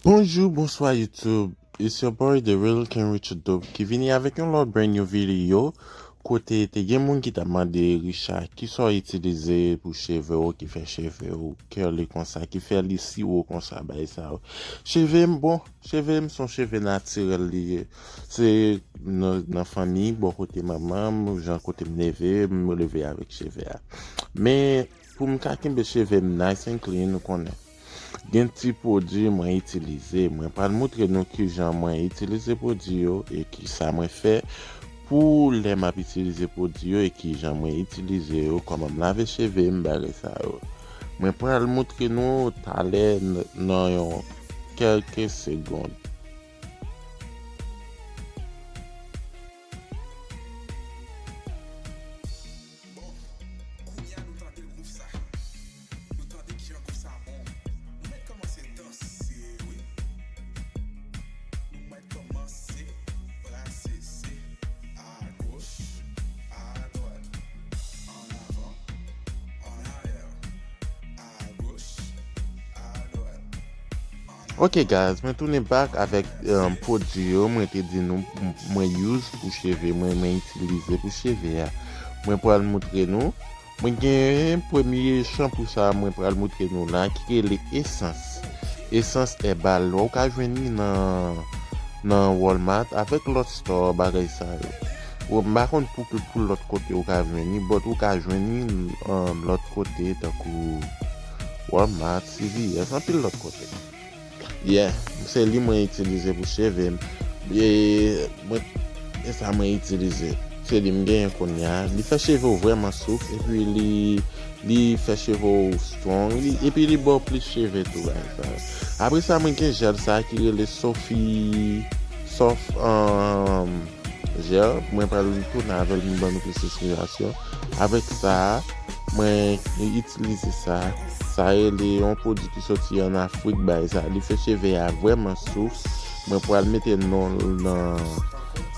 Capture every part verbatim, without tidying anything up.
Bonjou, bonswa YouTube. It's your boy The Real King Richard Dope ki vini avèk yon lòt brand new video kote te gen moun ki t ap mande Richard kisa w itilize pou cheve w ki fè cheve w curly konsa, ki fè li si wo konsa, bagay sa yo. Cheve m, bon, cheve m se yon cheve natirèl li ye. Se nan, nan fanmi, bò kote manman m, jan kote m leve, m leve avèk cheve a. Men, pou m ka kenbe cheve m nice and clean, ou konnen. Gen ti pwodui mwen itilize. Mwen pral moutre nou kijan mwen itilize pwodui yo e kisa mwen fè pou lè m ap itilize pwodui yo e kijan mwen itilize yo, kòman m lave cheve m, bagay sa yo. Mwen pral moutre nou talè n-, nan yon kèlke segonn. Bon, kounye a nou tande gwouv sa. Nou tande kijan gwouv sa bon. Nou mèt kòmanse danse, wi. Nou mèt kòmanse brase, se agoch, adwat, annavan, annayè, agoch, adwat, annayè. Ok, guys, mwen tounen back avèk, um, pwodui yo mwen te di nou m-, mwen use pou cheve mwen, mwen itilize pou cheve a. Mwen pral moutre nou. Mwen gen premye chanpou sa mwen pral moutre nou la ki rele Essence. Essence Herbal. Ou ka jwenn li nan, nan Walmart avèk lòt store bagay sa yo. Ou, m pa konn pou, pou lòt kote ou ka jwenn li, but ou ka jwenn li, um, lòt kote tankou Walmart, C V S, anpil lòt kote. Yeah, se li mwen itilize pou cheve m. E, mwen, e sa mwen itilize. Se li m genyen kounye a. Li fè cheve w vrèman souf, epi li, li fè cheve w strong, li, epi li ba w plis cheve tou, bagay sa. Apre sa, mwen gen jèl sa ki rele Sophie Soft, um, jèl, mwen pral tounen avè l, m ban nou plis esplikasyon. Avèk sa, mwen itilize sa. Sa rele yon pwodui ki soti ann Afrik, bagay sa. Li fè cheve a vrèman souf. Mwen pral mete non l nan,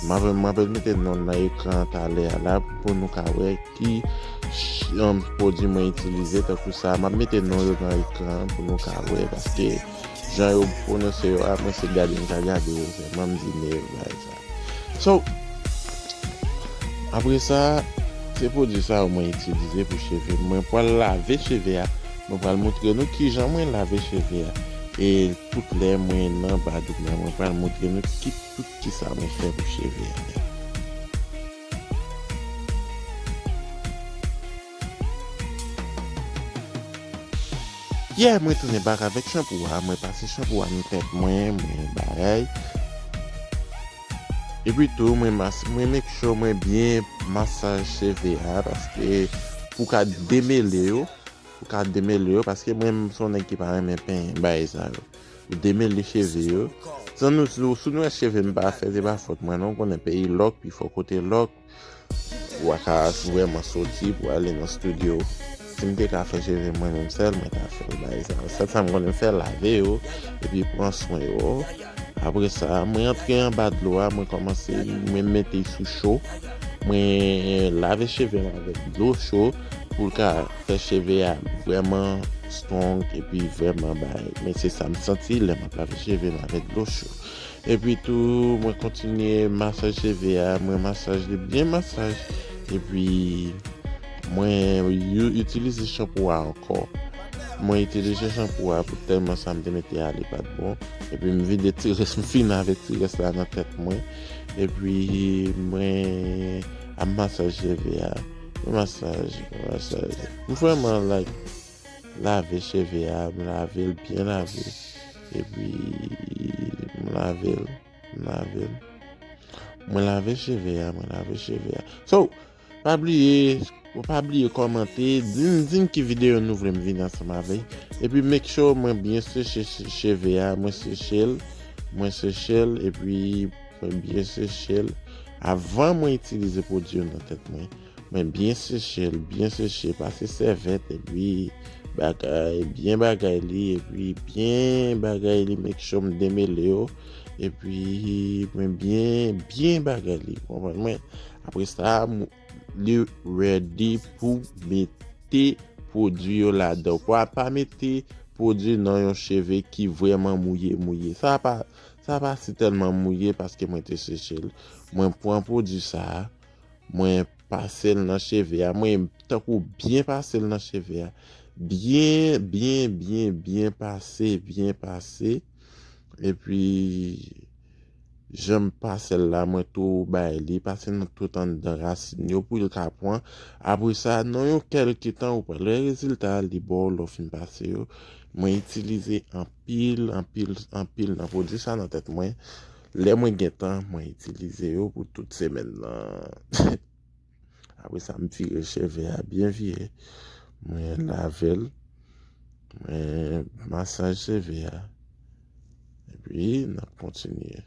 mwen pral, mwen pral mete non l nan ekran an talè a la pou nou ka wè ki ch-, um, pwodui mwen itilize tankou sa. M ap mete non yo nan ekran an pou nou ka wè, paske jan yo pwononse yo a, mwen se gade m ka gade yo sèlman, m di men yo bagay sa. So, apre sa, se pwodui sa yo mwen itilize pou cheve m. Mwen pral lave cheve a. Mwen pral moutre nou kijan mwen lave cheve a. E tout lè mwen nan badou mwen, mwen pral moutre nou ki, tout kisa mwen fè pou cheve a. Yeah, mwen tounen back avèk chanpou a, mwen pase chanpou a nan tèt mwen, mwen bagay. Epi tou, mwen mas-, mwen make sure mwen byen masaj cheve a, paske pou ka demele yo, pou ka demele yo, paske mwen, m se yon nèg ki pa renmen penyen, bagay sa yo. Ou demele cheve yo. San nou, si, si nou wè cheve m pa fèt, se pa fòt mwen non, ou konnen peyi lòk, pi fò kote lòk, ou pa ka vrèman soti pou ale nan studio. Si m te ka fè cheve mwen menm sèl, mwen ta fè l bagay sa. Sèl sa m konnen fè, lave yo, epi pran swen yo. Apre sa, mwen antre anba dlo a, mwen kòmanse, mwen mete sou cho. Mwen lave cheve m avèk dlo cho pou l ka fè cheve a vrèman strong epi vrèman bay. Men se sa m santi lè m ap lave cheve m avèk dlo cho. Epi tou, mwen kontinye masaj cheve a, mwen masaj li byen masaj. Epi, mwen yu-, itilize chanpou a ankò. Mwen itilize chanpou a pou tèlman sa m te mete a li pa t bon. Epi m vide ti rès, m fin avèk ti rès la nan tèt mwen. Epi mwen ap masaj cheve a. Mwen masaj, mwen masaj. M vrèman, like, lave cheve a, m lave l byen lave. Epi m lave l, m lave l. Mwen lave cheve a, mwen lave cheve a. So, pa bliye, pa bliye kòmante, di m, di m ki videyo nou vle m vin ansanm avè. Epi make sure mwen byen seche che-, cheve a, mwen seche l, mwen seche l, epi mwen byen seche l. Avan mwen itilize pwodui yo nan tèt mwen, mwen byen seche l, byen seche, pase sèvèt, epi bagay, byen bagay li, epi byen bagay li, make sure m demele yo, epi mwen byen, byen bagay li, konprann mwen? Apre sa, m-, li ready pou mete pwodui yo ladan. Pa, pa mete pwodui nan yon cheve ki vrèman mouye, mouye. Sa pa, sa pa si tèlman mouye paske mwen te seche l. Mwen pran pwodui sa a, mwen pase l nan cheve a, mwen tankou byen pase l nan cheve a. Byen, byen, byen, byen pase, byen pase. Epi, jan m pase l la, mwen tou bay li, pase nan tout anndan rasin yo pou l ka pran. Apre sa, nan yon kèlke tan, ou pral wè rezilta a, li ba w lè w fin pase yo. Mwen itilize anpil, anpil, anpil nan pwodui sa nan tèt mwen. Lè mwen gen tan, mwen itilize yo pou tout semèn nan. Apre sa, m vire cheve a byen vire. Mwen lave l. Mwen masaj cheve a. Epi, n ap kontinye.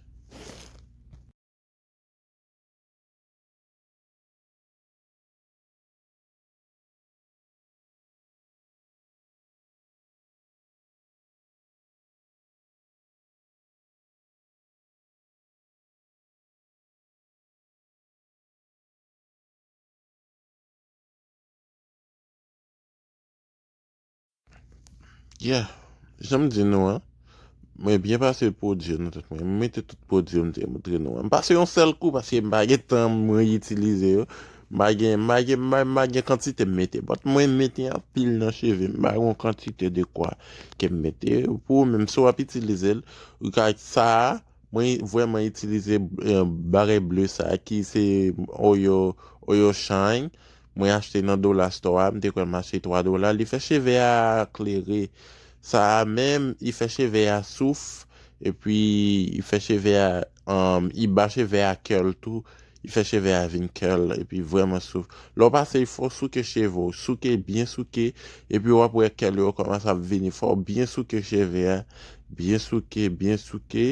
Yeah, jan m di nou an, mwen byen pase pwodui yo nan tèt mwen. M mete tout pwodui yo m te montre nou an. M pase yon sèl kou paske m pa gen tan mwen itilize yo. M pa gen, m pa gen, m pa, m pa gen kantite m mete. But mwen mete anpil nan cheve m. M pa gen yon kantite de kwa ke m mete. Pou ou menm, si w ap itilize l, ou ka sa a, mwen vrèman itilize, eh, bagay ble sa a ki se Oil, Oil Shine. Mwen achte nan Dollar Store a, m te kwè m achte twa dola. Li fè cheve a klere. Sa a menm, li fè cheve a souf. Epi, li fè cheve a, um, li ba cheve a curl tou. Li fè cheve a vin curl, epi vrèman souf. Lè w pase, fò w souke cheve w. Souke, byen souke. Epi, w ap wè curl yo kòmanse ap vini. Fò w byen souke cheve a. Byen souke, byen souke.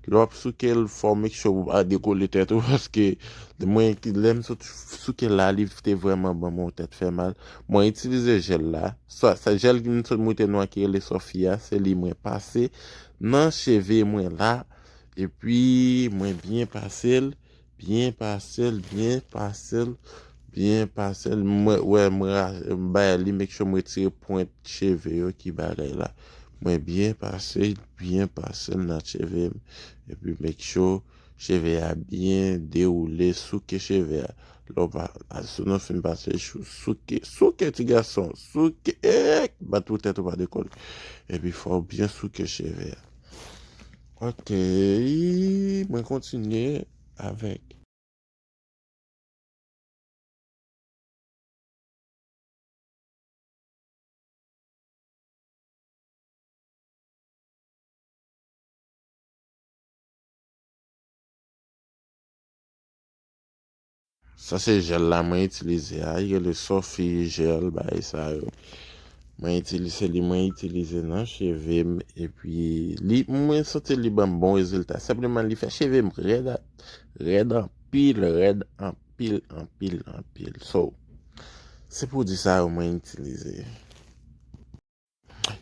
Lè w ap souke l, fò w make sure ou pa dekole tèt ou, paske mwen, lè m sot souke l la, li te vrèman ban mwen yon tèt fè mal. Mwen itilize jèl la. Sa, sa jèl ki m sot montre nou an ki rele Sofia, se li mwen pase nan cheve mwen la. Epi, mwen byen pase l, byen pase l, byen pase l, byen pase l. Mwen, wè, mwen ra-, m bay li, make sure m retire pwent cheve yo ki bagay la. Mwen byen pase, byen pase l nan cheve m. Epi make sure cheve a byen dewoule, souke cheve a. Lè w pa, a, si w nan fin pase, chou-, souke, souke ti gason, souke, eh, bat pou tèt ou pa dekole. Epi fò w byen souke cheve a. Ok, mwen kontinye avèk. Sa se jèl la mwen itilize a, li rele Sophie jèl, bagay sa yo. Mwen itilize li, mwen itilize nan cheve m, epi li, mwen santi li ban m bon rezilta. Senpleman, li fè cheve m rèd, rèd anpil, rèd anpil, anpil, anpil. So, se pwodui sa yo mwen itilize.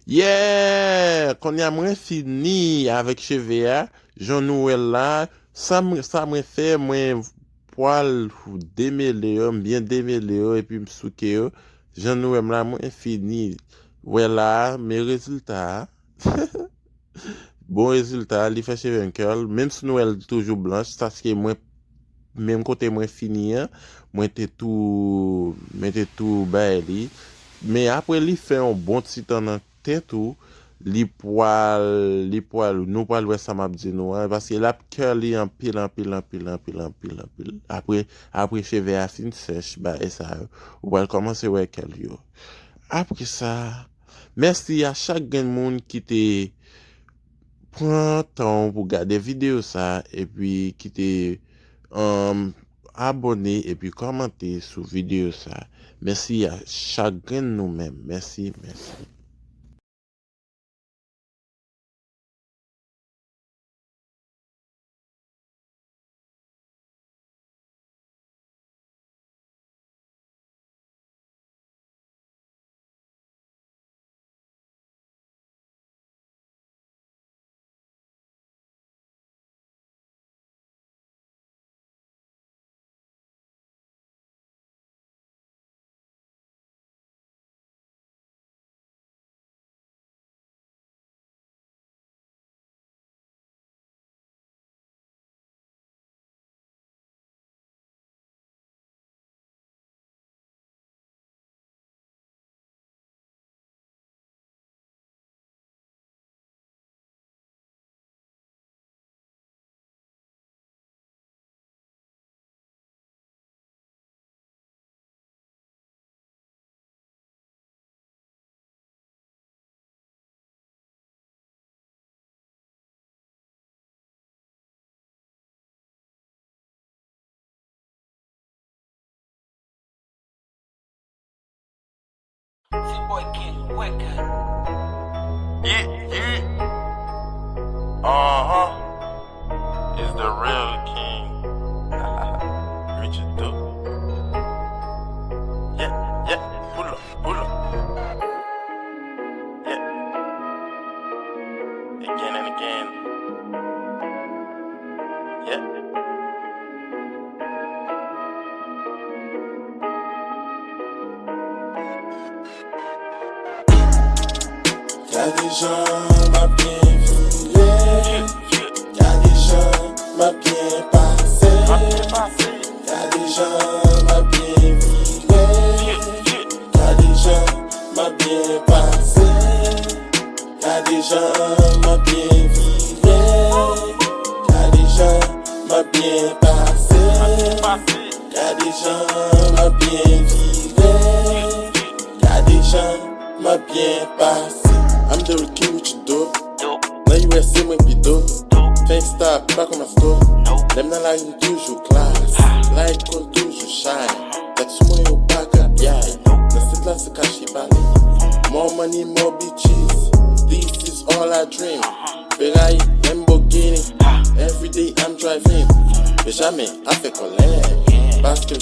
Yeah! Kounye a mwen fini avèk cheve a. Jan nou wè l la, sa m, sa mwen fè, mwen pral demele yo, m byen demele yo, epi m souke yo. Jan nou wè m la, mwen fini. Wè la, men rezilta a. Bon rezilta, li fè cheve m curl. Menm si nou wè l toujou blanch, paske mwen, menm kote mwen fini an, mwen te tou, mwen te tou bay li. Men apre li fè yon bon ti tan nan tèt ou, li pral, li pral, nou pral wè sa m ap di nou an, paske l ap curly anpil, anpil, anpil, anpil, anpil, anpil. Apre, apre cheve a fin sèch, bagay sa yo, ou pral kòmanse wè curl yo. Apre sa, mèsi a chak grenn moun ki te pran tan w pou gade videyo sa, epi ki te, um, abòne, epi kòmante sou videyo sa. Mèsi a chak grenn nou menm. Mèsi, mèsi. Boy King Wicked. Yeah, yeah. Uh huh. Is the real king. Richard Dope. Yeah, yeah. Pull up, pull up. Yeah. Again and again. Yeah. Gade jan m ap byen vire. Gade jan m ap byen pase. Gade jan m ap byen vire. Gade jan m ap byen pase. Gade jan m ap byen vire. Gade jan m ap byen pase. Gade jan m ap byen vire. Gade jan m ap byen pase. I'm the Ricky Richie Dope. Nan U S A mwen pi dope. Fè Insta pa kòmanse dope. Lè m nan lari m toujou class. Like konn toujou shine. Tèks sou mwen yo pa grapyay. Nan sit la se kache pale. More money, more bitches. This is all I dream. Ferrari, Lamborghini. Every day I'm driving. Benjamin, afè kòlè. Paske